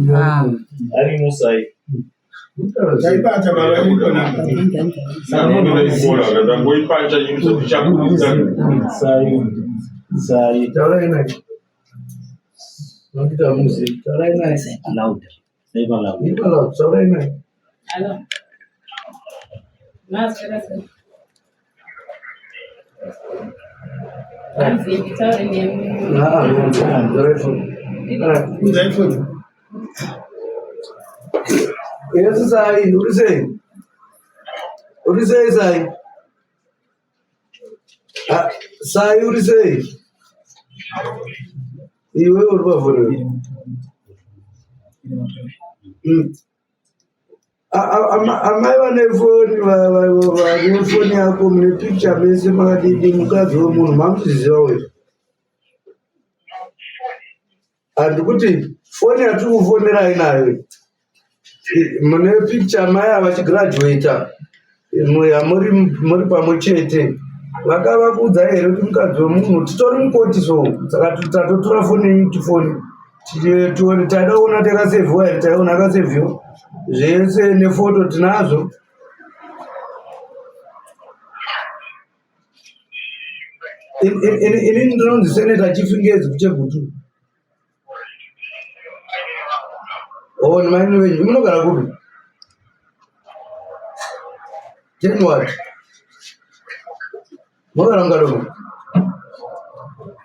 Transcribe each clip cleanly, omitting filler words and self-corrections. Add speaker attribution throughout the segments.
Speaker 1: Arimo sai.
Speaker 2: Taibata baba ito namba.
Speaker 3: Saka ndangoipancha nyuso tichakurudza.
Speaker 1: Sai. Sai.
Speaker 4: Taurai naye. Nokuita muzi. Taurai naye.
Speaker 1: Loud. Sai ba loud.
Speaker 4: Ipa loud. Taurai naye.
Speaker 5: Hello. Maswera sei? Hanzi nditaure nemi.
Speaker 4: Ah, ah, taurai phone. Alright.
Speaker 2: Unzai phone.
Speaker 4: Yes, Sai. Uri sei? Uri sei, Sai? Ah, Sai, uri sei? Iwe uri pafoni. Amai vane foni vane foni yako mune picture mese makadidi mukadzi wemunhu mamuzviziva uyu. Handikuti foni yatiri kufonerai nayo iyi, mune picture mai ava vachigraduata muri muri pamwe chete vakavakuudza here kuti mukadzi wemunhu titori mukoti so saka tatotora foni yenyu tifoni tione taida kuona takasevhiwa here taiona akasevhiwa zvese nefoto tinazvo inini ndinonzi seneta chifingezi kuchegutu Oh, ndimaini venyu munogara kupi? Ten what? Munogara muKadoma?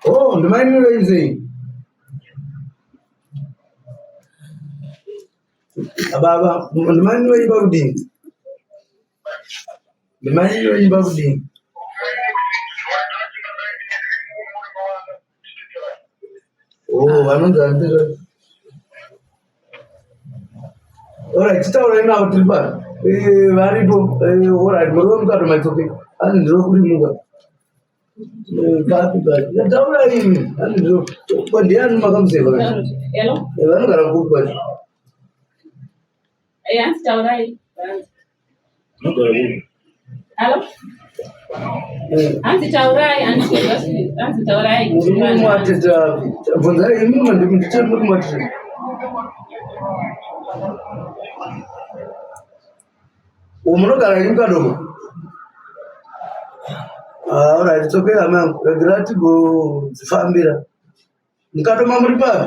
Speaker 4: Oh, ndimaini venyu sei? Baba, ndimaini venyu pakudini? Ndimaini venyu pakudini? Oh, vanonzi andizvo. Alright, titaurai navo tiri pano. Eh, varipo. Eh, alright, muri wemuKadoma it's okay. Hanzi ndiro kurimuka. Eh, papi papi. Taurai imi. Hanzi ndiro. Ko ndiani makamuseva?
Speaker 5: Hello.
Speaker 4: Eh, vanogara kupi kwacho?
Speaker 5: Eh, hanzi taurai. Hanzi. Hello. Hanzi taurai, hanzi hanzi taurai.
Speaker 4: Murume mwatete api? Bvunzai imi manditi muri mwatete. Umu munogara imi Kadoma? Ah, alright, it's okay hama yangu. Regera tigodzifambira. Mukadoma muri papi?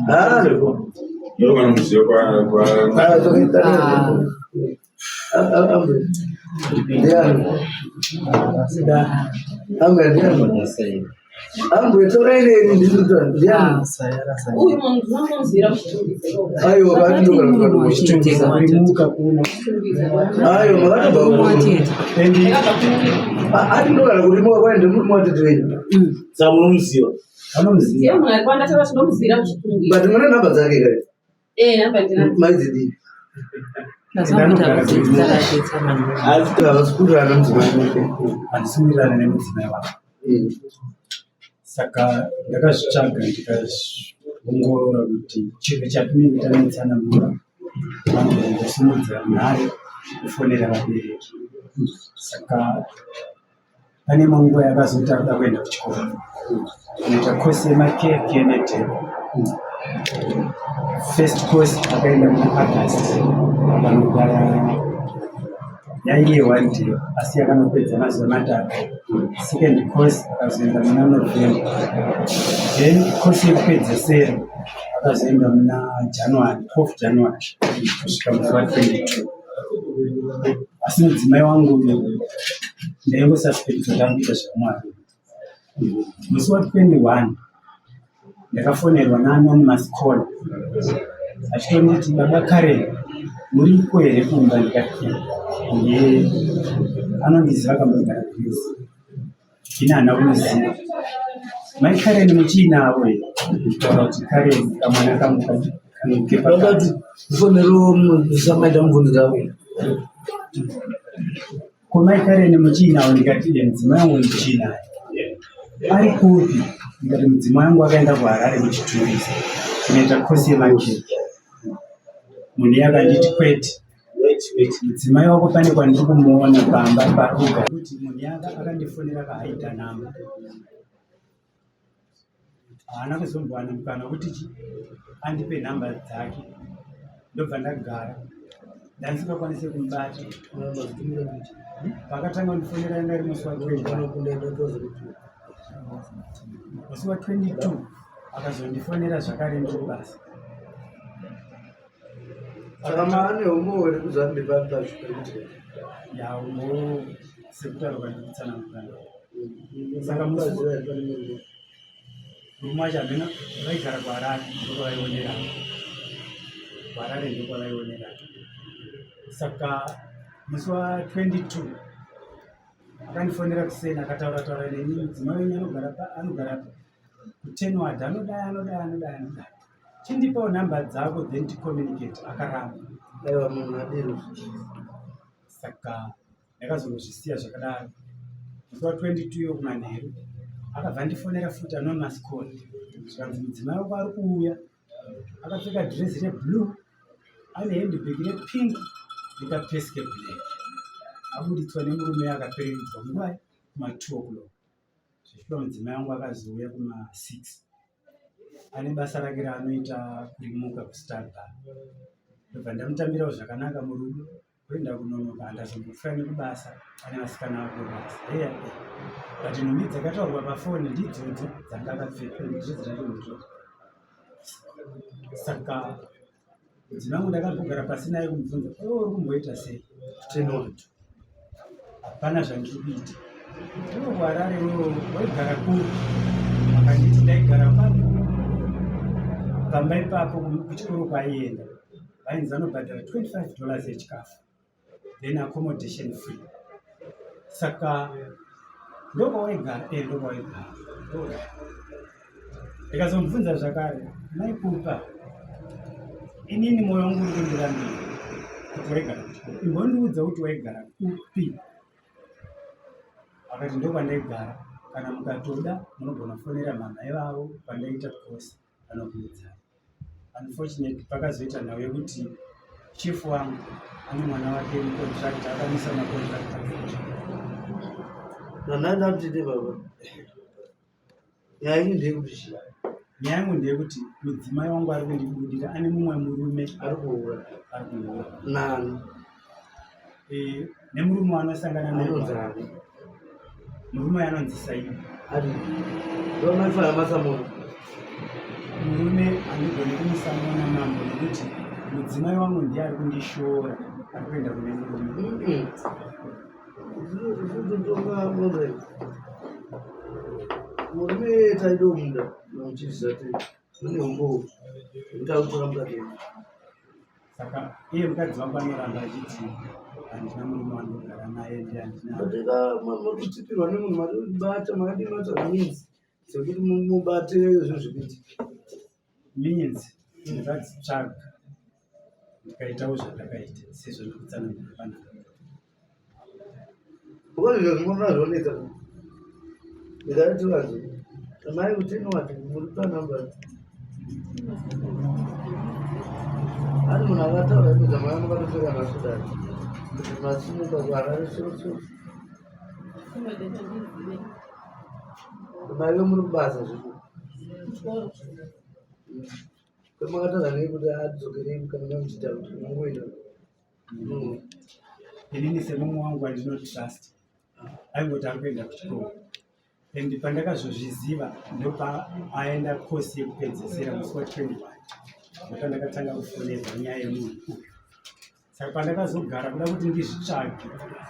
Speaker 4: Ah,
Speaker 3: Ndovanomuziva kwa kwa
Speaker 4: ah, it's okay. Ah, ah, ah, ndiani? Ambuya ndiani? Ambuya torai neni ndikuta ndiani?
Speaker 5: Uyu munhu ndinomuziira kuchitungwiza.
Speaker 4: Aiwa vakatogara mukadoma.
Speaker 5: Chitungwiza.
Speaker 6: Kurimuka kuno.
Speaker 4: Aiwa makatobva kuno.
Speaker 5: Ndakabva ku
Speaker 4: Atindogara kurimuka kwai ndimuri mwatete wenyu.
Speaker 1: Saka munomuziva.
Speaker 6: Vanomuziva.
Speaker 5: Ndiye munhu ari kwandataura tinomuziira kuchitungwiza.
Speaker 4: But mune nhamba dzake kai?
Speaker 5: Eh, namba ndinadzo.
Speaker 4: Maidzidii? Asi havasi kuwirirana nemudzimai wake.
Speaker 6: Handisi kuwirirana nemudzimai wangu. Saka ndakazvitsvaga ndikaongorora kuti chinhu chatinenge tanetsana mumba vanogona kusimudza runhare kufonera vabereki. Saka pane imwe nguva yakazoita kuda kuenda kuchikoro kunoita kosi yemakeke nedhero. First course akaenda muna August akanogara yainge one day asi yakanopedza mazuva matatu. Second course akazoenda muna November. Then course yekupedzesera akazoenda muna January, 12 January kusvika musi wa 22. Asi mudzimai wangu ndaingosuspect kuti ari kuita zvaMwari. Musi wa 21 ndakafonerwa naAnonymous caller achitonditi baba Karen muriko here kumba ndikati ye anondiziva kambogara Greece ini handina kumuziva mai Karen muchiinavo here kutaura kuti Karen kamwana kangu kepakati
Speaker 4: Vakati ndifoneriwo musamaita mubvunzo dzavo.
Speaker 6: Ko mai Karen muchiinawo ndikati "Eh, mudzimai wangu ndichinaye. Ari kupi? Ndikati mudzimai wangu akaenda kuHarare kuchitungwiza kunoita kosi yemakeke. Munhu iye akanditi kwete. Mudzimai wako pane kwandiri kumuona pamba paari kugara. Kuti munhu iye akandifonera akahaidha namba. Haana kuzombowana mukana wekuti chi andipe nhamba dzake, ndobva ndagara ndandisingakwanise kumubata. Paakatanga kundifonera yanga iri musi wa 21, musi wa 22 akazondifonera zvakare ndiri kubasa.
Speaker 4: Saka maane umbowo here kuzambi papi pacho pari kuitika?
Speaker 6: Ya, umbowo sekutaurwa ndikutsanangura. Saka musi
Speaker 4: Mukaziva here pane murume?
Speaker 6: Murume wacho hameno, vaigara kuHarare, ndokwavaionera. KuHarare ndokwavaionera. Saka musi wa 22 akandifonera kuseni, akataura taura neni, mudzimai wenyu anogara anogara kuTenward, anodai anodai anodai anodai, chindipawo nhamba dzako then ticommunicate. Akaramba.
Speaker 4: Aiwa, munhu adero.
Speaker 6: Saka ndakazongozvisiya zvakadaro. Musi wa 22 yo kumanheru akabva andifonera futi, anonymous call, zvikanzi mudzimai wako ari kuuya akapfeka dhirezi reblue, ane handbag repink nekapesi keblack, abuditswa nemurume akaperekedzwa nguva kuma 2 o'clock. Zvichiva mudzimai wangu akazouya kuma 6, ane basa rake raanoita kurimuka kuStarbar. Ndobva ndamutambirawo zvakanaka murudo, kuenda kunonoka handazombopfuura nekubasa, ane vasikana vako basa heya. But nhumbi dzakataurwa pafoni ndidzodzo dzanga akapfeka, dhirezi racho ndiro. Saka mudzimai wangu ndakambogara pasi naye kumubvunza, iwe uri kumboita sei?
Speaker 4: Tenward.
Speaker 6: Hapana zvandiri kuita. Iwe kuHarare iwewe waigara kupi? Akanditi ndaigara papo pamba ipapo kuchikoro kwaienda vainzi vanobhadhara $25 yechikafu, then accommodation free. Saka ndokwawaigara? E, ndokwawaigara. Ndikazomubvunza zvakare, maikupa inini mwoyo wangu uri kundirambira kuti waigara kuchikoro, imbondiudza kuti waigara kupi. Akati ndokwandaigara, kana mukatoda munogona kufonera mama ivavo pandaita kosi vanokuudzai. Unfortunately pakazoita nhau yekuti chief wangu ane mwana wake mucontractor, akamisa macontractor futi.
Speaker 4: Nanhai ndamutite baba. Nyaya yenyu ndeyekuti chii?
Speaker 6: Nyaya yangu ndeyekuti mudzimai wangu ari kundibudira, ane mumwe murume.
Speaker 4: Ari kuura?
Speaker 6: Ari kuura.
Speaker 4: Nani?
Speaker 6: Eh, nemurume waanosangana naye.
Speaker 4: Anonzi ani?
Speaker 6: Murume anonzi Saidi.
Speaker 4: Ari ndomaifanira masamona?
Speaker 6: Murume handigoni kumusamona mambo, nekuti mudzimai wangu ndiye ari kundishora, ari kuenda kune murume.
Speaker 4: Isusu murume murume taidomuda muchiziva ti mune umbowo kuti akutora mukadzi wenyu.
Speaker 6: Saka iye mukadzi wangu anoramba achiti handina murume wandogara naye, ndi handina.
Speaker 4: Katika makutsipirwa nemunhu, maribata makadii, matsvaga means dzekuti mubate zvinhu zvekuiti?
Speaker 6: Means ndakadzitsvaga, ndikaitawo zvandakaita sezvo ndikutsanangura panapa.
Speaker 4: Because izvo zvinoona zvonetsa, ndikati vanhu amai kuti inowati muri panamba ari munhu akataura ipedza mai vanokatopfeka nhasi kudai kuti masimuka kuHarare soro maive muri kubasa zviko kwemakataura nei kuti adzokerei kana mamuchiita kuti mungoenda?
Speaker 6: Inini semumwe wangu wandinotrust aingoti ari kuenda kuchikoro, and pandakazozviziva ndopaaenda kosi yekupedzesera musi wa21, ndopandakatanga kufonerwa nyaya yemunhu uyu. Saka pandakazogara kuda kuti ndizvitsvage,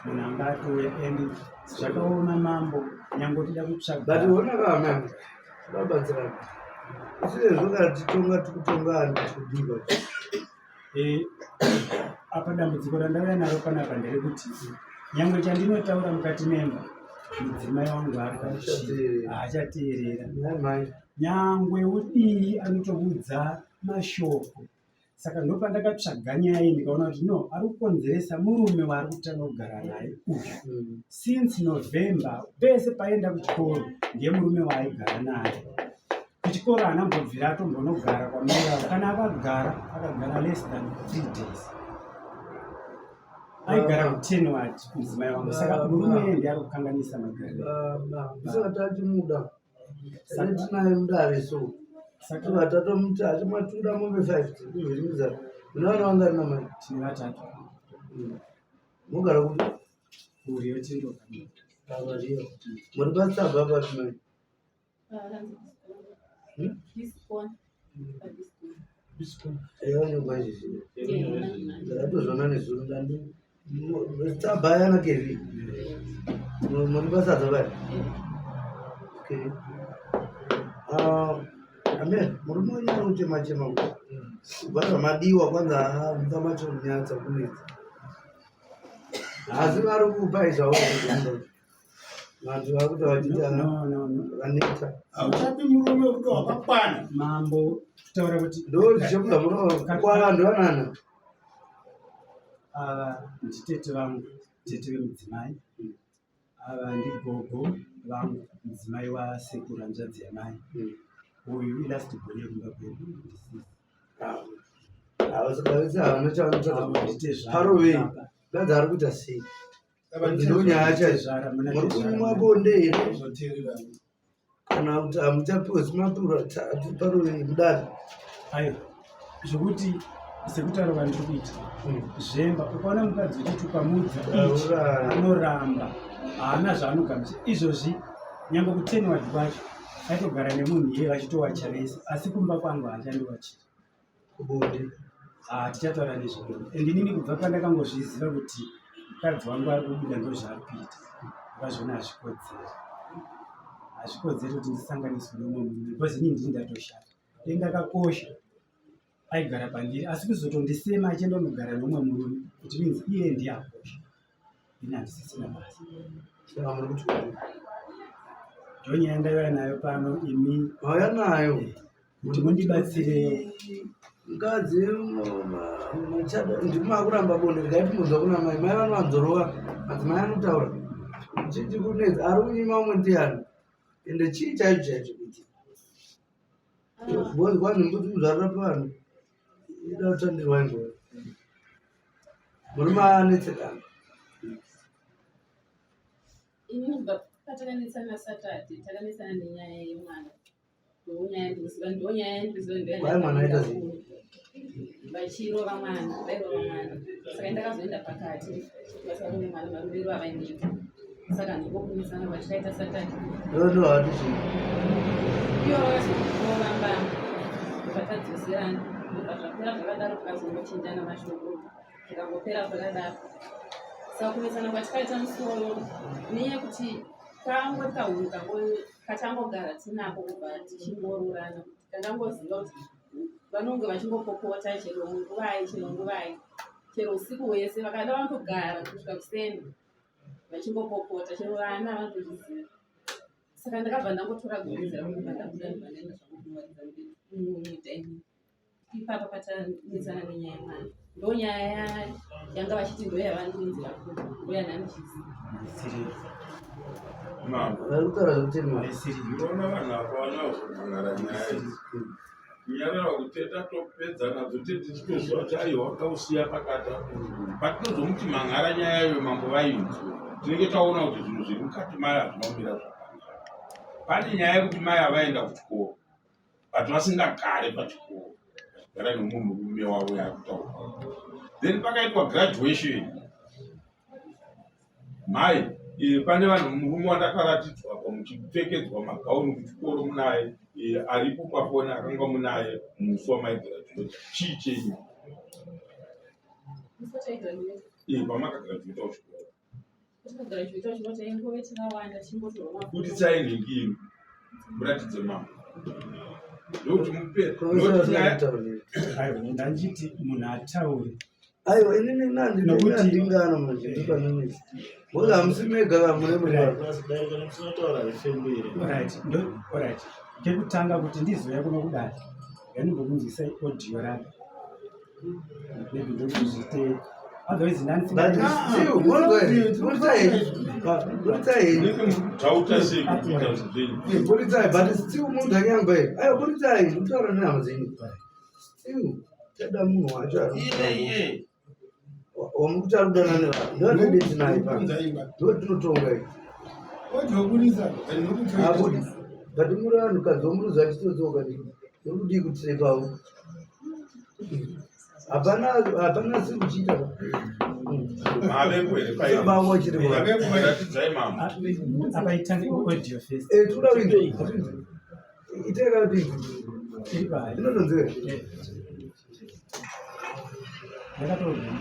Speaker 6: munhu anga atouya, and zvakaoma mambo, nyange tida kutsvaga.
Speaker 4: But ona kamama vabatsirana isizvezvo, kana titonga tikutonga anhu tikudiwa.
Speaker 6: Apa dambudziko randauya naro panapa nderekuti nyangwe chandinotaura mukati memba, mudzimai wangu
Speaker 4: Haachateerera.
Speaker 6: Haachateerera.
Speaker 4: Nhai mai.
Speaker 6: Nyangwe udii, anotoudza mashoko. Saka ndopandakatsvaga nyaya iyi, ndikaona kuti no, ari kukonzeresa murume waari kutanga kugara naye uyu. Since November pese paenda kuchikoro ndiye murume waaigara naye kuchikoro, haana mbobvira atombonogara kwamai. Kana akagara, akagara less than 3 days. Aigara kuTenward mudzimai wangu. Saka murume iye ndiye ari kukanganisa magariro.
Speaker 4: Baba, isati achimuda. Saka tinaye mudare so.
Speaker 6: Saka
Speaker 4: Tobva tatomuti achimatura mombe 5 dzekuvhiringidza. Mune vana vangani namai?
Speaker 6: Tine vatatu.
Speaker 4: Mogara kupi?
Speaker 6: Uriyo tindoka.
Speaker 4: Pavariyo. Muri pasabva papi mai? Yavanyorwa izvi. Ndakatozviona nezuro ndandi. Tsabva yana Kevi. Muri pasadza pai? Okay. Ah, amen. Murume wenyu ari kuchema chema kuti kubva zvamadiwa kwanza mumba macho nyatsa kunetsa. Asi vari kupai zvavo. Vanhu vakuti vachiita
Speaker 6: No, no, no.
Speaker 4: vaneta.
Speaker 2: Hauchapi murume wekuti wakakwana.
Speaker 6: Mambo kutaura kuti
Speaker 4: Ndo zvichobva muno kwa vanhu vanana.
Speaker 6: Ava nditete vangu, tete vemudzimai. Ava ndigogo vangu, mudzimai wasekuru hanzvadzi yamai. Uyu ilast born yekumba kwedu ndisisi.
Speaker 4: Havasi havana chavanotaura.
Speaker 6: Avo nditezvara.
Speaker 4: Parovei. Gadzi ari kuita sei? Ndonyaya chaizvo. Muri kunyimwa bonde here? Kana kuti hamuchapiwe zimapuro parovei mudare.
Speaker 6: Aiwa, zvekuti sekutaura kwandiri kuita zvemba, ukaona mukadzi uchiti ukamuudza ichi anoramba, haana zvaanogamuchira. Izvozvi nyangwe kutenward kwacho aitogara nemunhu iye vachitowacha vese, asi kumba kwangu haachandiwachiri.
Speaker 4: Kubonde.
Speaker 6: Ah, tichataura nezvebonde. And inini kubva pandakangozviziva kuti mukadzi wangu ari kubuda ndozvaari kuita, ndakazviona hazvikodzeri. Hazvikodzeri kuti ndisanganiswe neumwe murume because inini ndini ndatoshata. Dai ndakakosha aigara pandiri, asi kuzotondisema achienda kunogara neumwe murume, it means iye ndiye akosha. Ini handisisina basa.
Speaker 4: Saka muri kuti kudii?
Speaker 6: Ndonyaya ndauya nayo pano imi.
Speaker 4: Mauya nayo.
Speaker 6: Kuti mundibatsire.
Speaker 4: Mukadzi machada ndimi makuramba bonde regai timbonzwa kuna mai. Mai vanowanzorova madzimai anotaura. Chii chiri kunetsa? Ari kunyima umwe ndiani? Ende chii chaicho chaicho kuitika? Because kwanzi mbudzi kuzvarira pavanhu ida kutandirwa ingova. Murume anetsekana.
Speaker 5: Inini kubva patakanetsana Saturday takanetsana nenyaya yemwana. Ndonyaya ndikuziva ndonyaya ndikuziva ndoya.
Speaker 4: Kwai mwana aita sei?
Speaker 5: Vachirova mwana, vairova mwana. Saka ndakazoenda pakati basa kune mwana marovero avaindiita. Saka ndiko kunetsana kwatikaita Saturday.
Speaker 4: Ndo ndo hati chii?
Speaker 5: Iyo vakazorova mbama vatadzoserana ndobva zvapera zvakadaro tikazongochinjana mashoko zvikangopera zvakadaro. Saka kunetsana kwatikaita musoro nenyaya yekuti kangori kahunhu katangogara tinako kubva tichingoroorana kuti tangangoziva kuti vanonge vachingopopota chero nguvai chero nguvai chero usiku hwese vakada vanotogara kusvika kuseni vachingopopota chero vana vanotozviziva. Saka ndakabva ndangotora gumbeze rangu ndobva ndabuda ndobva ndaenda zvangu kunowaridza mudining. Ipapa patanetsana nenyaya yemwana ndonyaya yanga vachiti ndoyavandiunzira kuno ndoyandandichiziva.
Speaker 3: Mambo.
Speaker 4: Vari kutaura zvekuti mwana.
Speaker 3: Ndinoona vanhu apa vanozomhan'ara nyaya idzi. Kunyarara kuti tatopedza nadzo tichitoziva kuti aiwa wakausiya pakati apo. Patinozomuti mhan'ara nyaya iyoyo mambo vainzwa, tinenge taona kuti zvinhu zviri mukati mayo hazvina kumira zvakanaka. Pane nyaya yekuti mai avaenda kuchikoro but vasingagare pachikoro vachigara nemumwe murume wavo yaakutaura. Then pakaitwa graduation Mhai, pane vanhu murume wandakaratidzwa apa muchipfekedzwa magauni kuchikoro munaye aripo pafoni akanga munaye musi wamaigraduate. Chii chenyu? Pamakagraduata kuchikoro. Buditsai nhingi imi muratidze mambo. Ndokuti mupe. Ndokuti nyaya
Speaker 6: Aiwa, ndanditi munhu ataure.
Speaker 4: Aiwa, inini nandingano manje ndipanonetsa. Because hamusi mega vamune muri vanhu.
Speaker 6: Alright, ndo alright. Kekutanga kuti ndizouya kuno kudare. Ngandimbokunzwisai audio rake. Maybe ndokuzviite. Otherwise
Speaker 4: But
Speaker 6: ndandisingadi.
Speaker 4: still, buritsai henyu. Buritsai henyu.
Speaker 3: Munenge muri kudhauta sei kuita zvenyu.
Speaker 4: Buritsai, but still munhu anyangwe. Aiwa, buritsai, ndikutaura nehama dzenyu. Still, tada munhu wacho ari
Speaker 3: Iye iye.
Speaker 4: wamukuti ari kudanana nevanhu. Ndoatode tinaye pano.
Speaker 2: Kunza imba.
Speaker 4: Ndotinotonga iyi.
Speaker 2: Odyoburisa.
Speaker 4: Abudi. But muri vanhukadzi vomuruzi achitodzoka muri kudii kutirepawo? Hapana hapana asiri kuchiita.
Speaker 3: Mavepo here pairi?
Speaker 4: Baba chiri kwa.
Speaker 3: Mavepo ratidzai mambo.
Speaker 6: Apa itange audio first.
Speaker 4: Eh tuda wingi. Iteka kuti
Speaker 6: Iri pahari.
Speaker 4: inotonzwera.
Speaker 6: Eh. Ndakatobvuma.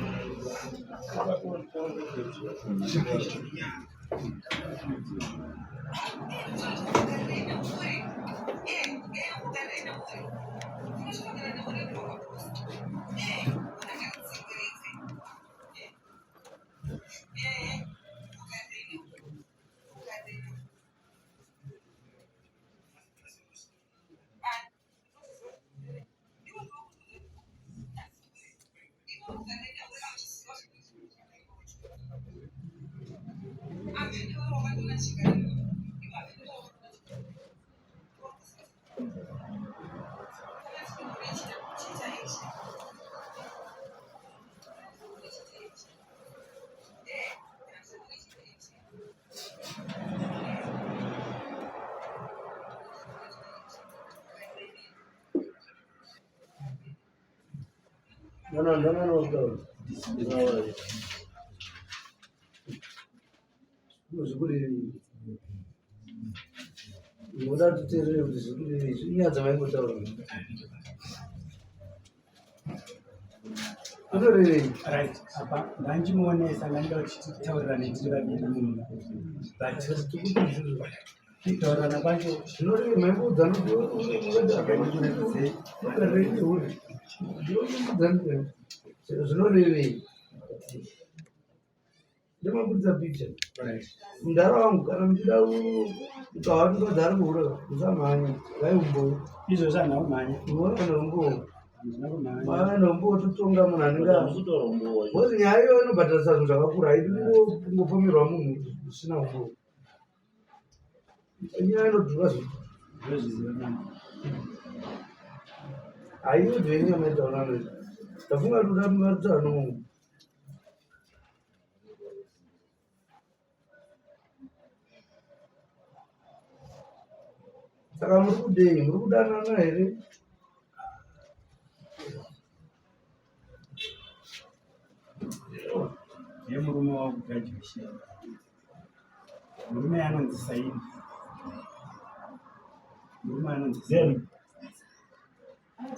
Speaker 4: No no no no no. Zvikuriri. Munoda titeerere kuti zvikuriri izvi inyaya dzamaingotaura. Unorevei?
Speaker 6: Right, apa ndandimuonesa ndandida kuti titaurirane tiri vaviri mumba. But kutaurirana kwacho
Speaker 4: Zvinorevei maimboudza
Speaker 6: ndikuratidze
Speaker 4: zvinorevei? Ndimabudisa picture.
Speaker 6: right.
Speaker 4: Mudhara wangu kana muchida ukahwa mukadzi ari kuhura musamhanya vaiumbowo.
Speaker 6: Izvozvo handina kumhanya.
Speaker 4: Unoona neumbowo.
Speaker 6: Handina kumhanya.
Speaker 4: Mava neumbowo totonga munhu anenge
Speaker 1: Musutora umbowo.
Speaker 4: Because nyaya iyoyo inobhadharisa zvinhu zvakakura haidi kungopomerwa munhu usina umbowo. Nyaya inodhura zvinhu.
Speaker 6: Ndozviziva mama.
Speaker 4: Haiudzi yenyu yamaitaura nayo. Ndafunga kuti uda kutaura nomunhu. Saka muri kudei? Muri kudanana here?
Speaker 6: Ndiye murume wakugraduation. Murume anonzi Saidi. Murume anonzi Saidi.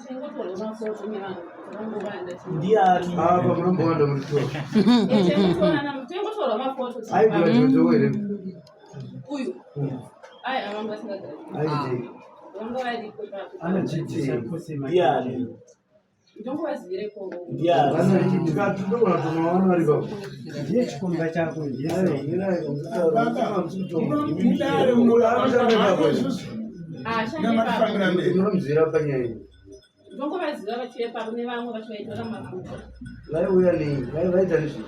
Speaker 5: Tingotorwa mafoto nevanhu vakangowanda.
Speaker 1: Ndiani?
Speaker 4: Apa munombowanda muri tora.
Speaker 5: Tingotorwa mafoto.
Speaker 4: Aigraduate here?
Speaker 5: Uyu. Ai, vanga vasingagraduate.
Speaker 4: Aidei.
Speaker 5: Vanga varipo ipapo.
Speaker 6: Anodzidzisa kosi
Speaker 1: Ndiani?
Speaker 5: Ndongovazivire ikoko.
Speaker 1: Ndiani?
Speaker 4: Tikatogona kutomaona vari papo.
Speaker 6: Ndiye chikomba chako ndiye Saidi.
Speaker 2: Mudare unoshanda isusu
Speaker 5: Ah, shande ipapo.
Speaker 2: namatifambira mberi.
Speaker 4: Munomzira panyaya iyi.
Speaker 5: Ndongovaziva vachive ipapo nevamwe vacho vaitora mafoto.
Speaker 4: Vaiuya nei? Vaiita nezvei?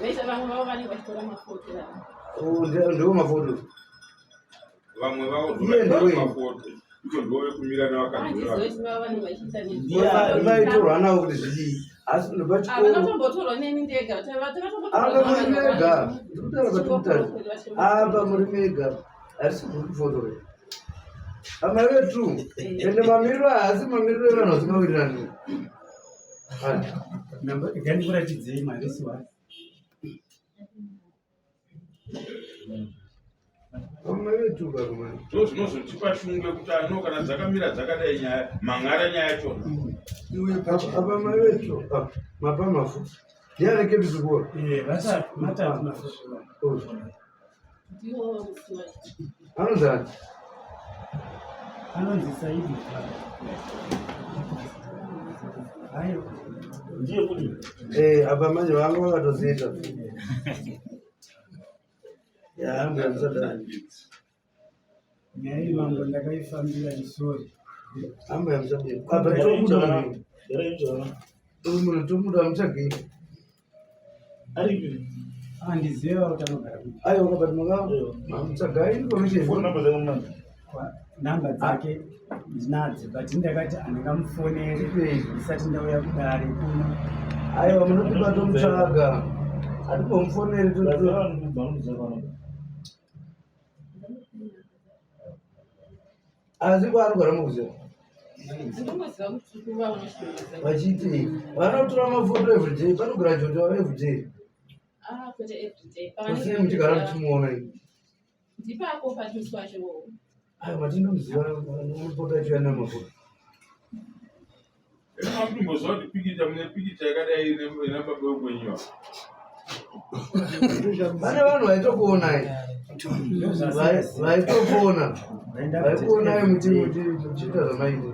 Speaker 5: Vaita vamwe vavo vanenge vachitora mafoto ava.
Speaker 4: Oh, Ndiwo mafoto.
Speaker 3: Vamwe vavo
Speaker 4: Iye ndewe.
Speaker 3: mafoto. Iko ndivo vekumira nevakadzi
Speaker 5: Handizivi
Speaker 3: vavo.
Speaker 5: kuti vavo vanenge vachiita
Speaker 1: Ndiani?
Speaker 4: Vaitorwa navo kuti zvidii. Asi
Speaker 5: Havana
Speaker 4: pachikoro.
Speaker 5: kutombotorwa neni ndega.
Speaker 4: Apa muri mega. Ndikutaura kwatikutaura. Apa muri mega. Harisi group photo. Amai vetu. Ende mamiriro aya haasi mamiriro evanhu vasingawirirani.
Speaker 6: Namba ngandikuratidzei marisi wake.
Speaker 4: Amai vetu varume.
Speaker 3: Ndo zvinozotipa shungu yekuti ano kana dzakamira dzakadai nyaya mang'ara nyaya yachona.
Speaker 4: Apa mai vetu. Apa mapa mafu. Ndiani kepisi kuwa?
Speaker 6: Eh, vatatu matatu mafoto.
Speaker 5: Ndiwo musi wacho.
Speaker 4: Anonzi ani?
Speaker 6: Anonzi Saidi. Hayo.
Speaker 1: Ndiye kuti
Speaker 4: Eh, apa manje vanga vakatoziita. Ya, mbuya musadaro.
Speaker 6: Nyaya iyi mambo ndakaifambira isori.
Speaker 4: Ambuya musadaro. Apa tomuda munhu.
Speaker 1: Here injona.
Speaker 4: Uyu munhu tomuda mutsvagei.
Speaker 1: Ari
Speaker 6: Handiziva kuti anogara kupi.
Speaker 4: Aiwa kabati maka mutsvagai information.
Speaker 1: phone number dzake munani.
Speaker 6: Namba dzake ndinadzo but ndakati handingamufoneri ndisati ndauya kudare kuno.
Speaker 4: Aiwa munotiba tomutsvaga. Hatimbomufoneri
Speaker 1: Dzake
Speaker 4: toto.
Speaker 1: vanhu vanhu dzake vanhu.
Speaker 4: Asi kwaanogara mukuziva
Speaker 5: Ndinongoziva kuti kuvaona chitoro.
Speaker 4: Vachiti vanotora mafoto everyday, panograduate everyday.
Speaker 5: Ah, kwete everyday.
Speaker 4: Pasine muchigara muchimuona ini.
Speaker 5: Ndipako pacho wacho.
Speaker 4: Ayo matindomuziva unopota achiuya namafoto.
Speaker 3: Makutomboziva kuti pikicha mune pikicha yakadai ina baba wekwenyu.
Speaker 4: Pane vanhu vaitokuonai. Vaitokuona. Vaikuonai muchiita zvamaita.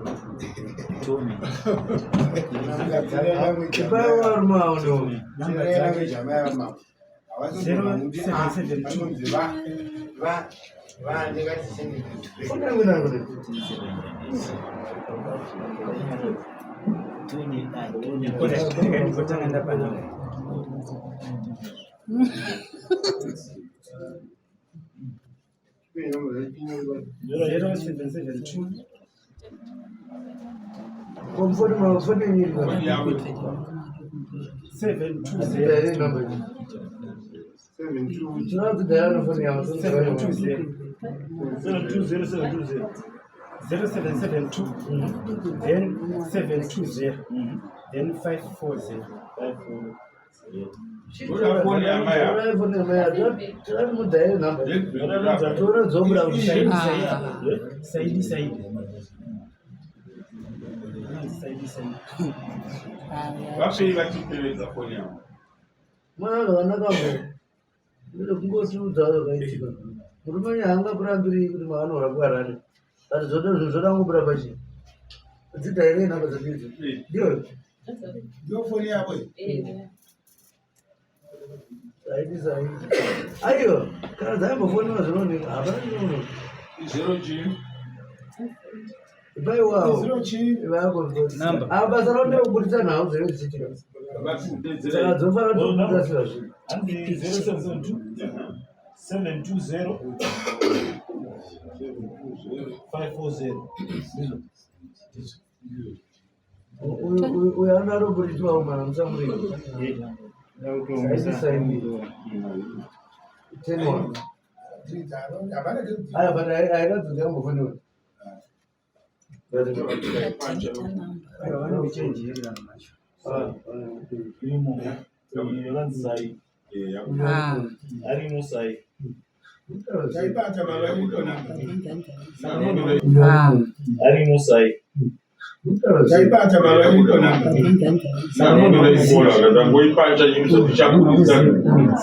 Speaker 4: Ipai varume avo ndivo.
Speaker 6: Namba dzake 0772.
Speaker 4: Foni yangu inani kudai?
Speaker 6: Ndikotanga ndapa namba. 0772.
Speaker 4: Ko foni foni yenyu iri
Speaker 3: Foni
Speaker 4: papi?
Speaker 3: yavo.
Speaker 6: 720.
Speaker 4: Dhairi namba iyi. Tinoda kuti dhaira nefoni yavo.
Speaker 6: 720.
Speaker 1: 720 720.
Speaker 6: 0772, then 720, then 540.
Speaker 3: Toda foni yamai ava.
Speaker 4: Torai foni yamai ava. Toda kuti mudhaire namba. Toona dzobuda kuti
Speaker 6: Saidi Saidi. Saidi Saidi. Anonzi Saidi Saidi.
Speaker 3: Vapei vachitevedza foni yavo.
Speaker 4: Mwana zvakanaka mbo. Ndiri kungotiudza zvakaitika. Murume uyu haangakurambiri kuti maanorapwa Harare. But zvoda zvinhu zvoda kungobuda pachena. Dzidhaire namba dzedu. Ndiyo.
Speaker 2: Ndiyo foni yako iyi.
Speaker 4: Saidi Saidi. Aiwa, kana dzaimbofonera zvinooneka. Hapana chinooneka.
Speaker 3: Zero chii?
Speaker 4: Ipaiwawo.
Speaker 2: Zero chii?
Speaker 4: Number. Ah, basa ravo nderekuburitsa nhau dzinenge dzichiitika.
Speaker 3: Vatidedzera.
Speaker 4: Saka dzofanira kutoburitsa sira zvinhu.
Speaker 1: Hanzi 0772 720 540. Ndizvo.
Speaker 4: Uyu uyu uyu anoda mana musamuriki. Saidi Saidi. 10 1. Aya, but airatidza yambofonera.
Speaker 6: Aiwa, vane uchenjeri vanhu vacho.
Speaker 4: Ah,
Speaker 1: Irimo. Yakanzi Sai. Arimo Sai.
Speaker 2: Taibata baba ito namba.
Speaker 1: Arimo Sai.
Speaker 2: Taibata baba ito namba.
Speaker 3: Tangoipacha chinhu chaburitsa.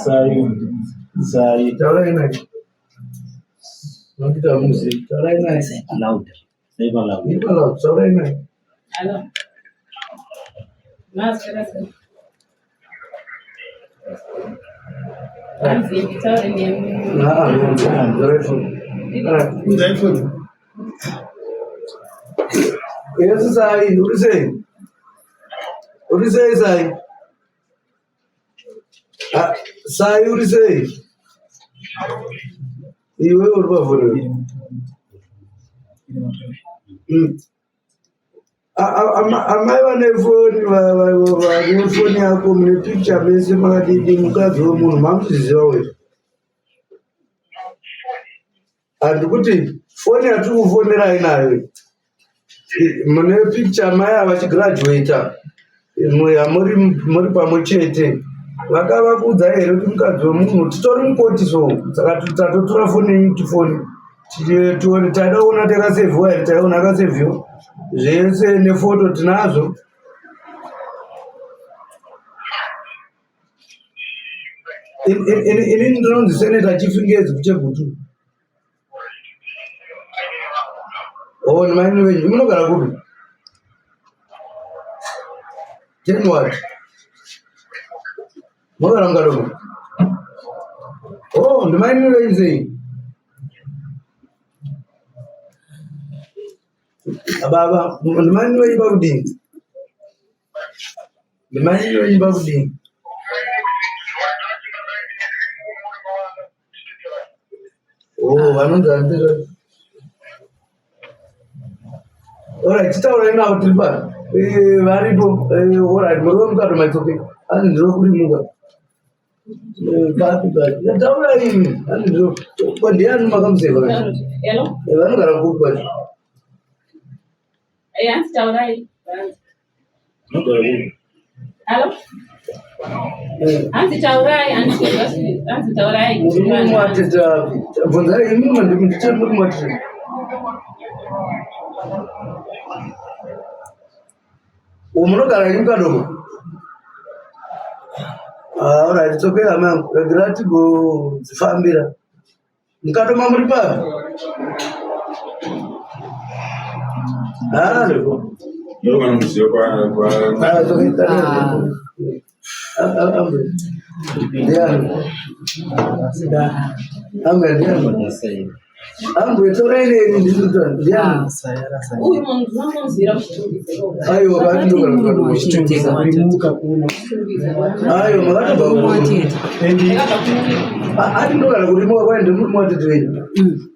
Speaker 1: Sai. Sai.
Speaker 4: Taurai naye. Nokuti hamuzivi. Taurai naye.
Speaker 1: Sai paloud.
Speaker 4: Iri paloud. Taurai naye.
Speaker 5: Alo. Maswera sei? Hanzi nditaure nemi.
Speaker 4: Ah, ah, taurai foni. Alright.
Speaker 2: Unzai foni.
Speaker 4: Yes, Sai. Uri sei? Uri sei, Sai? Ah, Sai, uri sei? Iwe uri pafoni. Amai vane foni vane foni yako mune picture mese makadidi mukadzi wemunhu mamuchiziva uyu. Handikuti foni yatiri kufonerai nayo iyi. Mune picture mai ava vachigraduata muri muri pamwe chete. Vakavakuudza here kuti mukadzi wemunhu titori mukoti so saka tatotora foni yenyu tifoni tione taida kuona takasevhiwa here taiona akasevhiwa zvese nefoto tinazvo. Inini ndinonzi Senator Chifingezi kuChegutu. Oh, ndimaini venyu munogara kupi? Ten what? Munogara muKadoma? Oh, ndimaini venyu sei? Baba, ndimaini venyu pakudini? Ndimaini venyu pakudini? Oh, vanonzi handizvo. Alright, titaurai navo tiri pano. Varipo. Alright, muri wemuKadoma, it's okay. Hanzi ndiro kurimuka. Papi papi. Taurai imi. Hanzi ndiro. Ko ndiani makamuseva?
Speaker 5: Hello.
Speaker 4: Vanogara kupi kwacho?
Speaker 5: Eh, hanzi taurai. Halo? Hanzi taurai, hanzi hanzi taurai.
Speaker 4: Murume mwatete api? Bvunzai imimi ndimundite muri mwatete. Umu munogara imi kadoma? Ah, alright, it's okay amai angu. Regerai tigodzifambira. Mukadoma muri papi? Ah, ah, it's okay. Ah, ah, ah, ndiani? Ambuya ndiani? Ambuya torai neni ndinotaura. Ndiani?
Speaker 5: Uyu munhu ndinomuziira kuchitungwiza.
Speaker 4: Aiwa, vakatogara mukadoma.
Speaker 6: Chitungwiza kurimuka kuno.
Speaker 4: Aiwa, makatobva kuno.
Speaker 5: Ndakabva kuno.
Speaker 4: Ati ndogara kurimuka kwai ndimuri mwatete wenyu.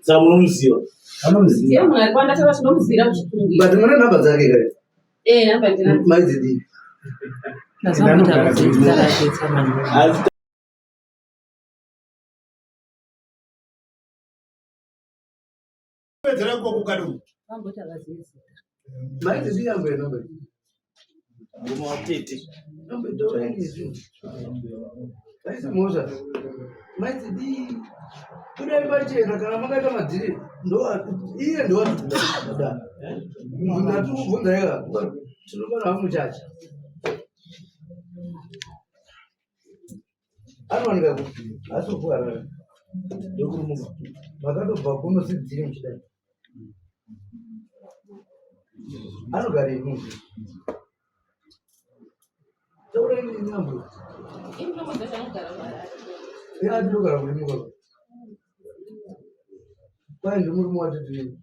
Speaker 1: Saka munomuziva.
Speaker 6: Vanomuziva.
Speaker 5: Ndiye munhu ari kwandataura tinomuziira kuchitungwiza.
Speaker 4: But mune nhamba dzake kai?
Speaker 5: Eh, namba ndinadzo.
Speaker 4: Maidzidii?
Speaker 6: Anogara kurimuka.
Speaker 1: Asi
Speaker 2: Pedzera ikoko kadumu.
Speaker 4: Maidzidii ambuya nhamba idzi?
Speaker 1: murume watete.
Speaker 4: Nhamba torai izvi. Haisi mhosva. Maidzidii? Budai pachena kana makaita madhiri ndo iye ndowatikuda. Ndatikubvunza ika tinofana hamuchacha. Anowanika kupi? Asi kuHarare. Ndokurumuka. Makatobva kuno sidziri muchidai. Anogara imunhu. Taurai nenyambo.
Speaker 5: Ini ndinomuziva kuti anogara kuHarare.
Speaker 4: Iye atinogara kurimuka. Kwai ndimurume watete wenyu.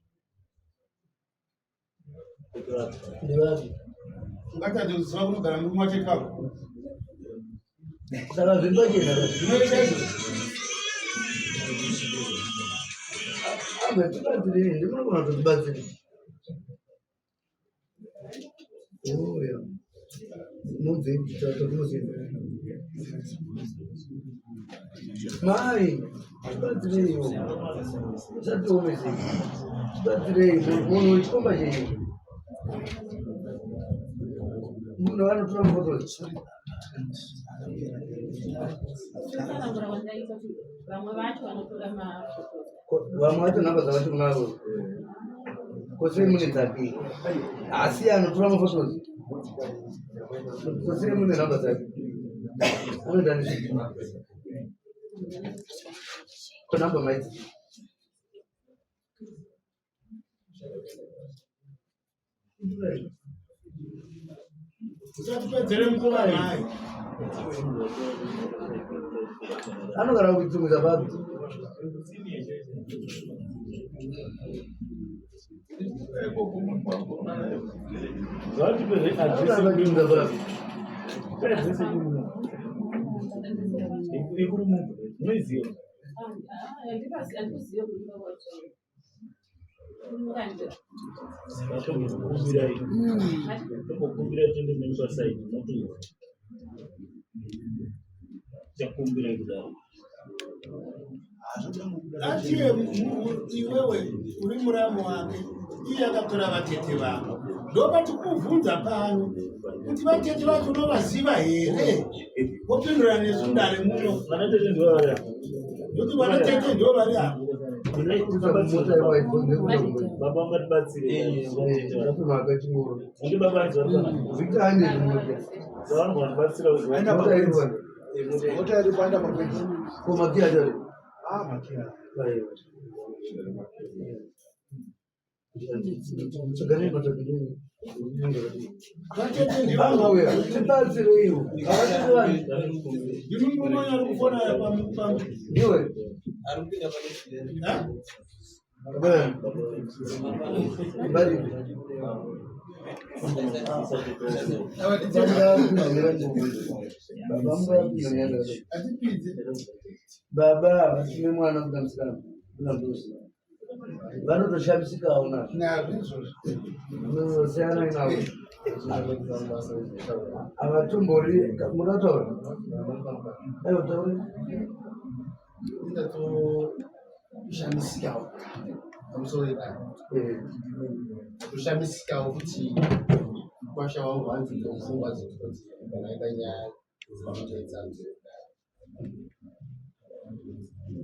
Speaker 4: Ndivapi?
Speaker 2: Ungatadza kuziva kunogara murume wacho ipapo.
Speaker 4: Saka zviri pachena.
Speaker 2: Zvinoita izvozvo.
Speaker 4: Ambe tibatsirei, ndimunogona kutibatsira. Oh, yeah. Mudzi, tatomuzi. Mai, tibatsireiwo. Usatiomese. Tibatsirei, munhu wechikomba chenyu. Munhu anotora mufoto.
Speaker 5: Kutsanangura kwandaita kuti vamwe vacho vanotora mafoto.
Speaker 4: Vamwe vacho nhamba dzavacho kunavo. Kose mune dzake. Asi anotora mafotos. Kose mune nhamba dzake. Anoita nezvii? Ko nhamba maidzi?
Speaker 2: Usatipedzere nguva mai.
Speaker 4: Anogara kuchitungwiza papi?
Speaker 1: Zvatipe
Speaker 4: Anogara
Speaker 1: address
Speaker 4: kuchitungwiza papi?
Speaker 1: address yekurimuka. Yekurimuka. Munoiziva.
Speaker 5: Handikuziva kuimba kwacho. Kurimuka ndiro.
Speaker 1: Vatombokumbirai. Tombokumbirai tiende nemi pasaidi motoiwa. Tichakumbirai kudaro.
Speaker 2: Atiye iwewe uri muramu wake iye akatora vatete vako ndopati kuvhunza pano kuti vatete vacho unovaziva here wopindura nesu mudare muno
Speaker 1: Vana tete ndivo vari apa.
Speaker 2: nokuti vana tete ndo vari apa
Speaker 4: Mota yewaibvunze.
Speaker 1: Baba vangatibatsire.
Speaker 4: Ndapimaka chingoro.
Speaker 1: Ndi baba vanzi vari panapa.
Speaker 4: Victor ane zvimoja.
Speaker 1: Zavanogona kubatsira kuti
Speaker 4: Mota iri pano.
Speaker 2: Mota iri kuenda pakwenzi.
Speaker 4: Ko makiya acho ari?
Speaker 2: Ah, makiya.
Speaker 4: Aiwa. Tsvaganei matsvagirei.
Speaker 2: Vatete ndivo
Speaker 4: Vangauya, tibatsireiwo. Havatiri vanhu.
Speaker 2: ndimi murume ari kufona pamu
Speaker 4: Ndiwe.
Speaker 2: Ha?
Speaker 4: Bwana. Bari. Baba munga
Speaker 2: Hatipidze.
Speaker 4: Baba vasine mwana kuda musikana kuna ndosi. Vanotoshamisikawo nazvo.
Speaker 2: Nazvo izvozvo.
Speaker 4: Siyana navo. Havatombori murataura. Aiwa taura.
Speaker 2: Ndatoshamisikawo.
Speaker 7: Pamusoro ipano toshamisikawo kuti mukwasha wangu hanzi ndofungwa dzekuti kana aita nyaya dzinotoedza.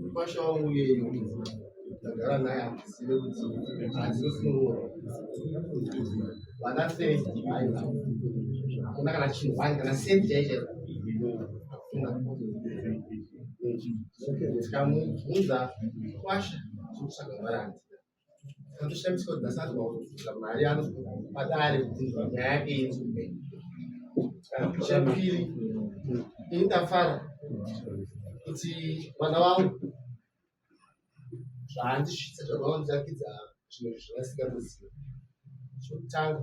Speaker 7: Mukwasha wangu iyeyo ndagara naye, handizive kuti handinosunungura vana sei. Aiwa, hakuna kana chinhu wani, kana sendi chaiyo chaiyo hakuna. Tikamubvunza mukwasha, tinotsvaga mari handina. Akatoshamisika kuti ndasati kutsvaga mari anopadare kubvunzwa nyaya yake inzwe. Chepiri, ini ndafara kuti mwana wangu zvaandisvitsa zvakawandirakidza zvinhu zvandisingatoziva. Chekutanga,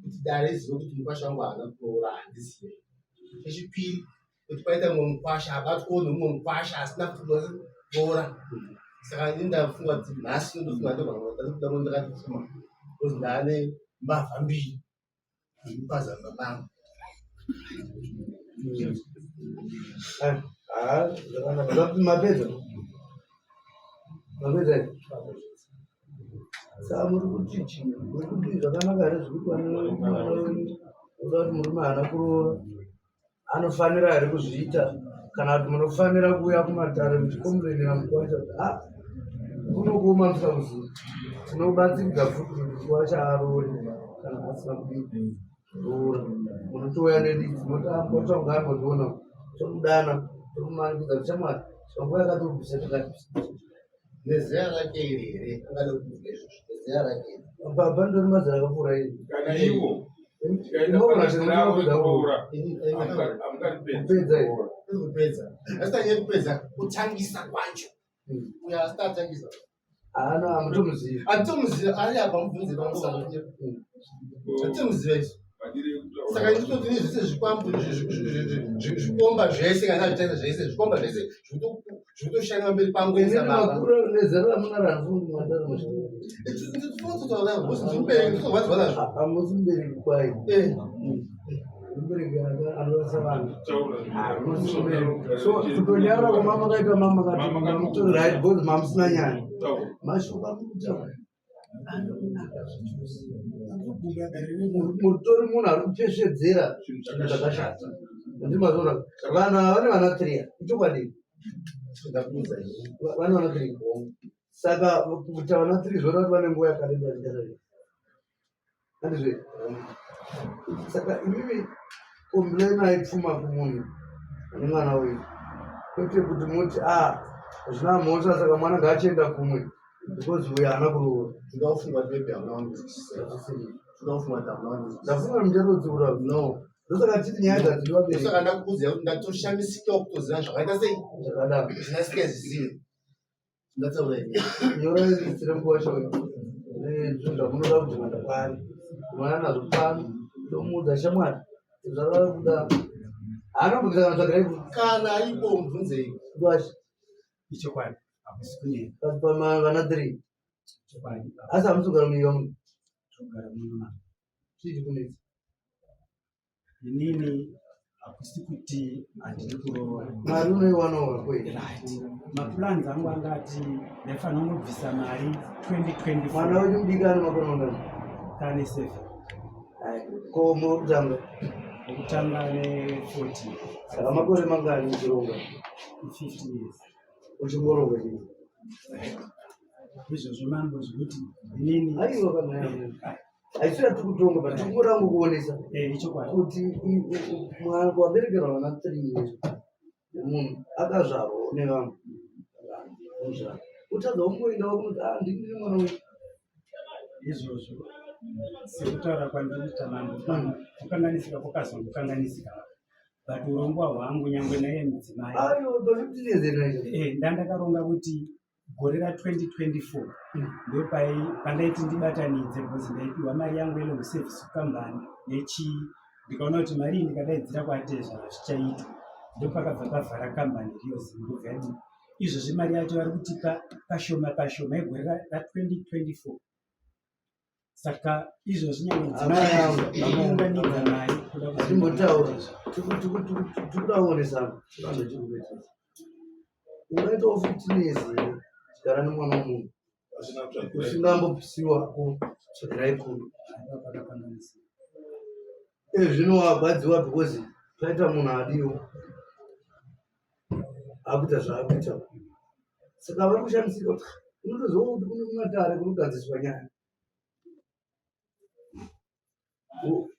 Speaker 7: kuti dare rizive kuti mukwasha wangu haana kuroora, handizive. Chechipiri, kuti paita mumwe mukwasha abatwawo nemumwe mukwasha asina kuroora. Saka ini ndafunga kuti nhasi ndofunga ndobva ndakati pfuma because ndaane mbavha mbiri dzekupaza mumba mangu.
Speaker 4: Mapedza, mapedza. Saka muri kuti chii? Muri kuti zvakanaka here zvekuti mwana wenyu oda kuti murume haana kuroora, anofanira here kuzviita, kana kuti munofanira kuuya kumatare muchikomburenera mukwasha kuti a kunokuoma musamuzivi, tinobatsiridza futi kuti mukwasha aroore kana asina kudii roora? Munotouya nedidzi moti mukwasha wangu ambondiona, tomudana, tomumanikidza kuti shamwari, panguva yakati ubvise takati.
Speaker 7: Nezera rake iri here angade kubvunza izvozvo nezera rake iri?
Speaker 4: Baba, ndori mazera akapfuura iri.
Speaker 3: Kana ivo tikaenda
Speaker 4: Inogona
Speaker 3: panaziravo
Speaker 4: kupedza.
Speaker 3: kuroora.
Speaker 4: Kupedza
Speaker 3: Hamungaripedzi.
Speaker 4: here?
Speaker 7: Kupedza asi tanyaya kupedza kutangisa kwacho, uyo asati atangisa.
Speaker 4: Haana, hamutomuzivi.
Speaker 7: Hatitomuziva, ari apa mubvunze pamusana, hatitomuziva isu. Saka nditoti nezvese zvikwambo, zvikomba zvese, kana zvitaisa zvese, zvikomba zvese zvikutoshanda pamberi pangu
Speaker 4: Inini
Speaker 7: sababa.
Speaker 4: makura nezera ramunaro, handifungi matare
Speaker 7: Ndinotorwadzwa nazvo.
Speaker 4: Hamusi mubereki kwai. Mubereki anorasa vanhu. Hamusi mubereki, so kutonyara kwamama kaita mama kati mamutori right because mamusina nyaya. Mashoko amukutaura anonaka zvachose. Mutori munhu ari kupesvedzera zvinhu zvakashata. Ndimazvona, vanhu ava vane vana three, ichokwadi.
Speaker 7: Ndakuudza ini.
Speaker 4: Vane vana three, saka kuita vana three zvoreva kuti vane nguva yakareba vachiita. Handizve? Saka imimi kombirenai pfuma kumunhu ane mwana uyu, kwete kuti muti a hazvina mhosva, saka mwana ngaachienda kumwe because uyu haana kuroora.
Speaker 7: Ndinofunga kuti maybe hauna kundinzwisisa. Ndinofunga kuti hauna kundinzwisisa.
Speaker 4: Ndafunga muchatotsiura.
Speaker 7: No.
Speaker 4: Ndosaka titi nyaya dzadziri vabereki.
Speaker 7: Saka ndakuudza kuti ndatoshamisikawo kutoziva zvakaita sei.
Speaker 4: Zvakadaro.
Speaker 7: Zvinasikazizive. Ndataura ini.
Speaker 4: Nyorai list remukwasha uyu nezvinhu zvamunoda kudhimanda kwaari, mwana nazvo pano, tomuudza shamwari zvavari kuda. Haana kubvisa kana tsvagirai.
Speaker 7: Kana aripo mubvunzei.
Speaker 4: Mukwasha.
Speaker 6: Ichokwadi, hakusi kunyepa.
Speaker 4: Pamavana three.
Speaker 6: Chokwadi.
Speaker 4: Asi hamusi kugara munyika muno?
Speaker 6: Togara muno.
Speaker 4: Chii chikunetsa?
Speaker 6: Inini hakusi kuti handidi kuroora.
Speaker 4: Mari unoiwanawo wako here?
Speaker 6: Right, maplans angu anga ati ndaifanira kungobvisa mari 2024.
Speaker 4: Mwana wenyu mudiki ane makore mangani?
Speaker 6: Kane 7.
Speaker 4: Ko murikutanga?
Speaker 6: Wekutanga ne 40.
Speaker 4: Saka makore mangani uchironga?
Speaker 6: 50 years.
Speaker 4: Uchingorongwa chii?
Speaker 6: Izvozvo mambo, zvekuti inini
Speaker 4: Aiwa, kana haisi yatiri kutonga, but tiri kungoda kungokuonesa
Speaker 6: Ichokwadi.
Speaker 4: kuti mwana waberekerwa vana 3 years nemunhu akazvarwawo nevanhu muzvara, utadza kungoendawo kunoti a ndini mwana uyu.
Speaker 6: Izvozvo, sekutaura kwandinoita mambo pano, kukanganisika kwakazongokanganisika, but urongwa hwangu nyangwe naiye mudzimai
Speaker 4: Ayo, pa15 years ena.
Speaker 6: Ndandakaronga kuti gore ra2024 ndopai pandaiti ndibatanidze, because ndaipiwa mari yangu yelong service kukambani nechii. Ndikaona kuti mari iyi ndikadaidzira kwatezva zvichaita, ndopakabva pavhara kambani riyozi. Ndobva yati izvozvi mari yacho vari kutipa pashoma pashoma yegore ra2024. Saka izvozvi nyangwe
Speaker 4: Hama yangu, hama yangu,
Speaker 6: mudzimai unganidza mari kuda
Speaker 4: Atimbotaura, tikuda kuonesana chivanhu chikupetesa. Ungaitawo 15 years here chigara nemwana womunhu? Usingambopisiwa kutsvagirai kuno. Ezvino wagwadziwa because paita munhu adiwo akuita zvaakuita. Saka vari kushamisika kuti unotoziva kuti kune kumatare kunogadziswa nyaya.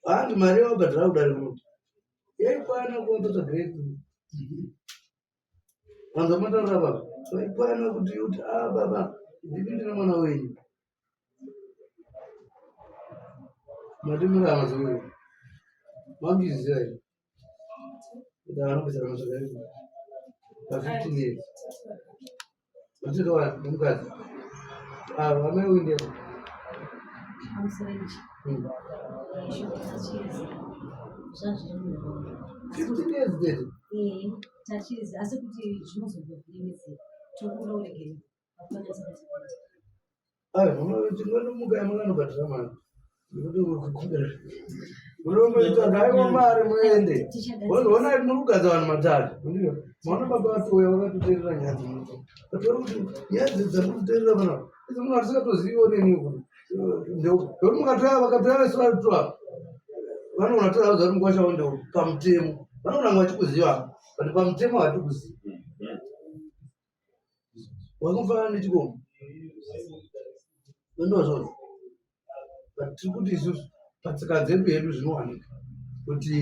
Speaker 4: Handi mari yawabhadhara kudare kuno yaikwana kuwatotsvagirai kuno. Vanzwa mataurira baba vaikwana kuti kuti a ah, baba ndini ndina mwana wenyu mati muri hama dzeuyo makuchiziva here kuti anopedzera mazvakaita pa 15 years Matitowana nemukadzi. Ah, amai uyu ndiye. Years tete.
Speaker 8: Eh, tachizi asi kuti zvinozobvimidzira tokura uregere
Speaker 4: Ayo, tingonomuka yamukanobhadhara mari. Nekuti uri Munomboitsvaga aiwa mari muende. Ona muri kugadza vanhu matare. Maona baba vatouya vakatoteerera nyaya dzemuto. Vatori kuti nyaya idzi dzamuri kuteerera panapa. Idzi munhu atisingatoziviwo neni kuti. Ndokuti mukatoya vakatoya vese varitoa. Vanoona toda kuti mukwasha wao ndio pamutemo. Vanoona vachikuziva but pamutemo hatikuzivi. Wakufanana nechikomo. Ndozvozvo. But tiri kuti isusu patsika dzedu hedu zvinowanika kuti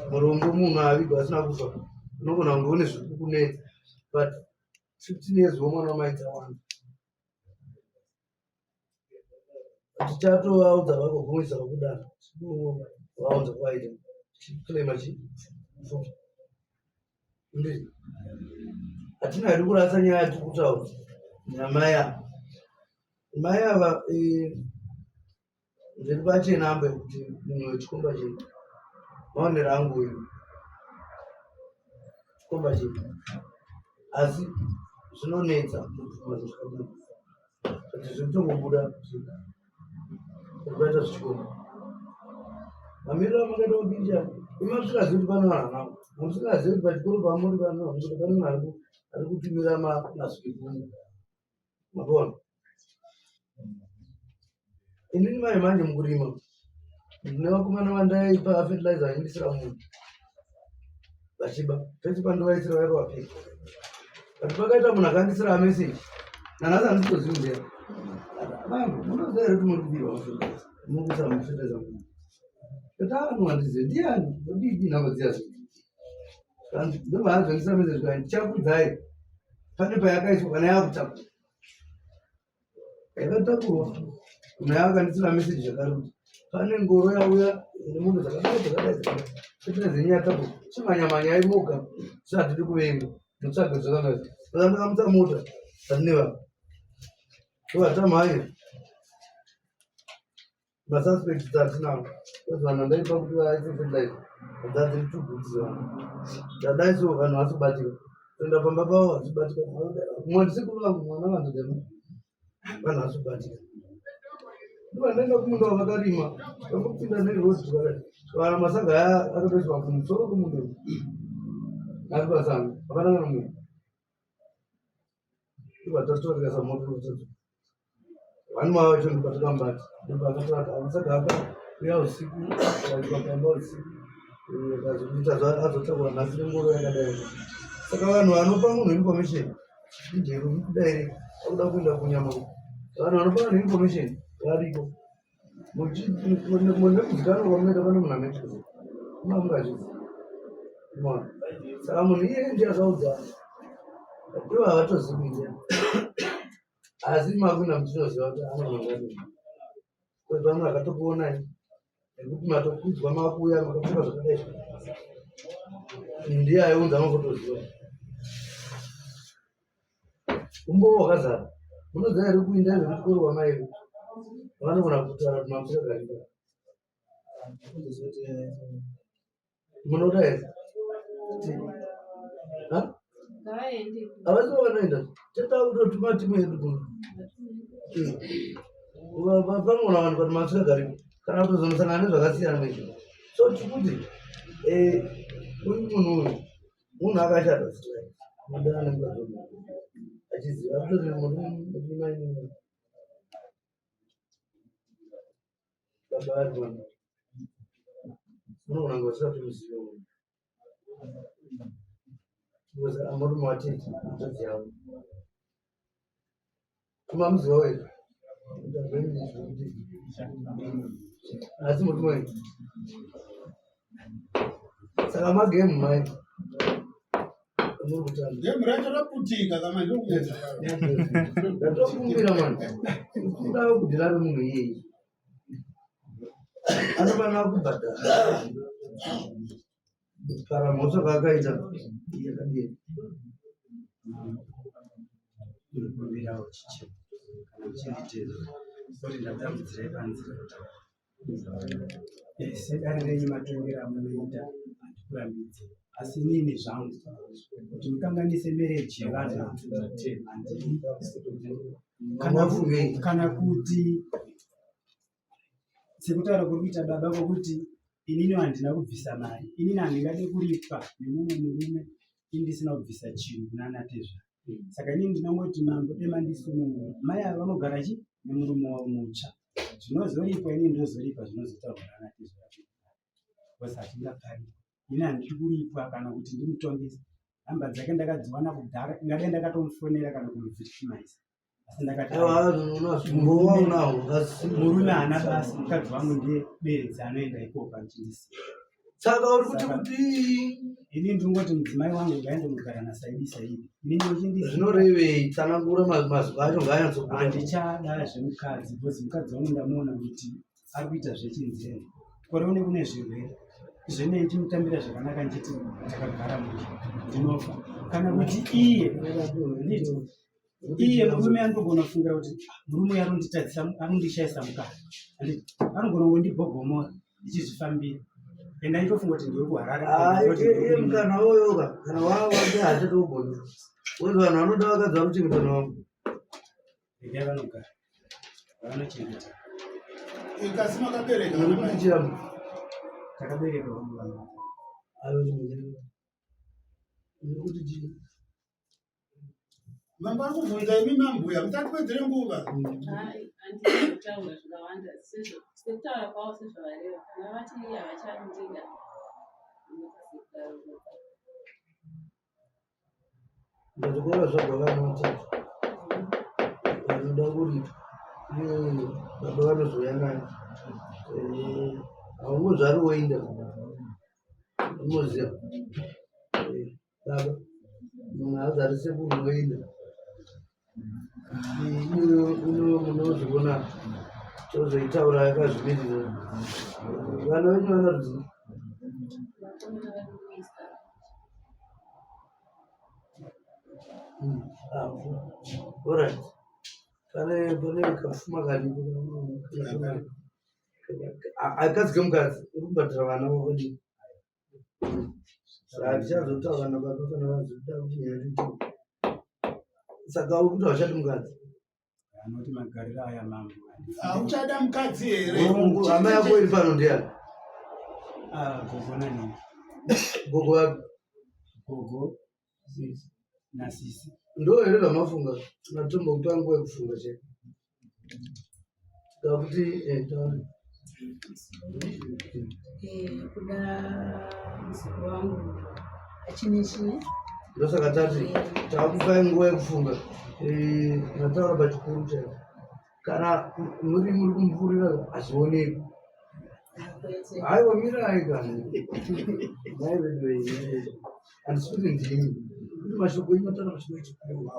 Speaker 4: murombo munhu avigwa asina kufa unogona kunge une zviri kukunetsa but 15 years womwana wamai dzawanda tichatovaudza vagogumisa vakudaro vaudza kwaita chiclaima chi hatina hedu kurasa nyaya yatiri kutaura namai ava mai ava eh, zviri pachena ambe kuti munhu wechikomba chedu maonero angu uyu chikomba chedu asi zvinonetsa kubvuma zvakadii but zviri kutongobuda zvakaita zvichikomba mamiriro amakaita kupinda imi musingazivi kuti pane vanhu vangu musingazivi kuti pachikoro pamuri pane vanhu kuti pane munhu ari kutumira mazwi kumwe mabona inini mai manje mukurima ndine vakomana vandaipa fertilizer vaindisira munhu vachiba pese pandovaisira vairova peki but pakaita munhu akandisira message nanhasi handisitozivi ndea vangu munoziva here kuti muri kubirwa mafertilizer muri kuisa mafertilizer munhu tataanu handizivi ndiani odidi nhamba dziya zvi ndobva azondisa message kani ndichakudzai pane payakaiswa kana yakutakura yakatakurwa naye akandisira message zvakare kuti pane ngoro yauya ine mombe dzakadai dzakadai dzakadai fertilizer yenyu yatakurwa chimhanya mhanyai moga zvatidi kuvengwa mutsvage zvakanga saka ndakamutsa mota patine vanhu ndovatamhanya masuspect dzatinawo because vanhu vandaipa kuti vaise fertilizer dzadziri too good vanhu ndadai so vanhu vasi kubatika kuenda pamba pavo vasi kubatika mumwe ndisekuru vangu mwana vanzodema vanhu vasi kubatika ndovandaenda kumunda wavakarima vambopinda neroad zvakadai vana masaga aya akatoiswa kumusoro kwemunda ari pasango hapana kana munhu ndobva moto vani mava vacho ndobva takambati ndobva akatora amusaka akauya usiku akaitwa pamba usiku akazoita azotakura nhasi nengoro yakadai saka vanhu vanopa munhu information ndijero kudaire akuda kuenda kunyama vanhu vanopa vanhu information variko mune kuzikanwa kwamunoita pane munhu anoita mamungazvizi saka munhu iye ndiye akaudza ivo havatozivi kuita asi makuna muchinoziva kuti anonongadii kwezi vamwe vakatokuonai nekuti matokudzwa makuuya makapfeka zvakadai ndiye aiunza mafotoziva Umbowo hwakazara. Munoziva here kuinda zvekuchikoro kwamai vanogona kutaura kuti mamusika karipa. Munoda here? Ha? Havasi vanoenda. Teta kutotuma timu yedu kuno. Vanogona vanhu kuti mamusika karipa. Kana kutozonosangana nezvakasiyana nezvo. So tikuti eh uyu munhu uyu munhu akashata zita mudana nemukadzi wemunhu achiziva kutoti murume murume Baba vari mwana. Unogona kunge usingatomuziva munhu. Because murume watete hanzvadzi yavo. Kumamuziva wega. Asi murume wenyu. Saka magemu mai.
Speaker 2: Gemu racho raputika kama ndokunetsa.
Speaker 4: Ndatokumbira mwana. Kuda kudhira munhu iyeye. Anofanira kubhadhara. Para mhosva kaakaita yakadii.
Speaker 6: Ndinokumbirawo chichi kana muchinditeerera kuti ndatambudzirai panzira kutaura. Sedare renyu matongero amunoita handikurambidzi asi inini zvangu kuti mukanganise marriage yevanhu handidi kana kuti sekutaura kuri kuita baba kwokuti inini handina kubvisa mari inini handingade kuripwa nemumwe murume ini ndisina kubvisa chinhu kunana tezvara saka inini ndinongoti mambo dema ndisunungura mai ava vanogara chi nemurume wavo mutsva zvinozoripwa inini ndozoripa zvinozotaurwa nana tezvara because hatingapari ini handidi kuripwa kana kuti ndimutongese hamba dzake ndakadziwana kudhara ingadai ndakatomufonera kana kumuvictimize asi ndakati murume haana basa mukadzi wangu ndiye bedzi anoenda ikoko anchindisiya
Speaker 4: saka uri kuti kudii
Speaker 6: ini ndingoti mudzimai wangu ngaendomugara nasaidi saidi ini ndochindiziva
Speaker 4: zvinorevei tsanangura mazwi acho ngaanyatsobuda
Speaker 6: handichada zvemukadzi because mukadzi wangu ndamuona kuti ari kuita zvechinzero kore une kune zvirwere izvene ndichimutambira zvakanaka ndichiti takagara mushe ndinofa kana kuti iye nditi iye murume anogona kufungira kuti ah, murume uyu aronditadzisa arondishaisa mukana handiti anogona kundibhogomora ndichizvifambira and aitofunga kuti ndiwe kuharare
Speaker 4: ah, iye mukana uyoka kana wawake hachatogoni uzi vanhu vanoda vakadzi vakuchengeta navo
Speaker 6: regai vanogara vanochengeta
Speaker 2: kasi makabereka
Speaker 6: takabereka vanhu vanhu
Speaker 4: ayo nekuti chii
Speaker 2: Mambo ari kubvunza imi mambuya musatiwedzere nguva.
Speaker 5: Hai, handina kutaura zvakawanda sekutaura kwavo sezvavareva kana vati havachandida
Speaker 4: Ndazvikora zvabva vana vatatu vanoda kuripa uye baba vanozouya naye eh, haungozvari woinda unoziva eh, Baba, munhu haazari sekuru unoenda. Ino munozviona tozoitaura yakazvimirira. Vana venyu vana rudzii? Ah, alright. Pane pane kafuma karipo. Akadzi kemukadzi uri kubhadhara vana vakadii? Handichazotaura nababa kana vazoda kuti nyaya yacho saka uri kuti hauchadi mukadzi
Speaker 6: anoti magariro aya mambo
Speaker 2: hauchada mukadzi here
Speaker 4: hama yako iri pano ndiyani
Speaker 6: ah, gogo nani
Speaker 4: gogo vapi
Speaker 6: gogo nasisi
Speaker 4: ndo here zvamafunga matombokupa nguva yekufunga chete Takuti eh, tauri.
Speaker 8: Eh, kuda muzukuru wangu achine chine
Speaker 4: Ndosaka tati takupai nguva yekufunga. Eh, nataura pachikuru chaipo. Kana muri muri kumupfurira hazvioneki. Haiwa mirai kani. Nhai vedu venyu. Handisi kuti ndimi. Kuti mashoko enyu mataura mashoko echikuru.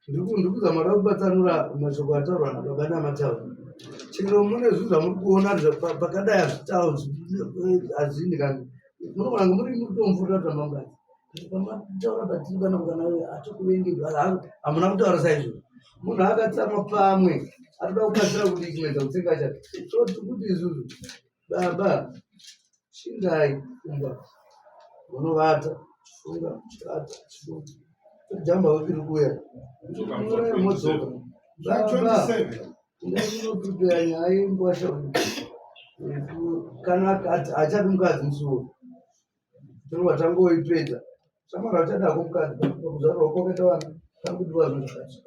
Speaker 4: Ndiri kuzama kuda kubatsanura mashoko ataurwa nababa namataura. Chero mune zvinhu zvamuri kuona pakadai hazvitauri hazvini kani. Munogona kunge muri kutomvurira kuti ramangwana. Pamataura patiri pana kana atokuvengi hamuna kutaura saizvozvo. Munhu akatsamwa pamwe anoda kubatsira kuti chimedza kutsenga chake. So tiri kuti isusu baba shingai kumba munovata chifunga chivata chifunga jamba wekiri kuuya modzoka baba ndinoprepare nyaya yengwasha kana achadi mukadzi musuwo tinobva tangoipedza shamwari achadako mukadzi pakuzvarwa kwakaita vana tangudiwa zvinhu zvakati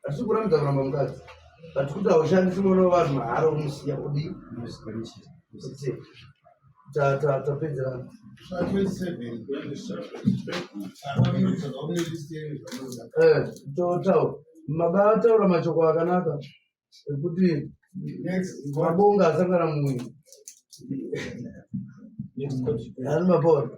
Speaker 4: hatisi kurambidza kuramba mukadzi. But kuti haushandisi mwana wevanhu mahara umusiya kudii? Kuti tapedzerana. Totaura mababa ataura mashoko akanaka ekuti mabonga asangana mumwe. Ani mapora.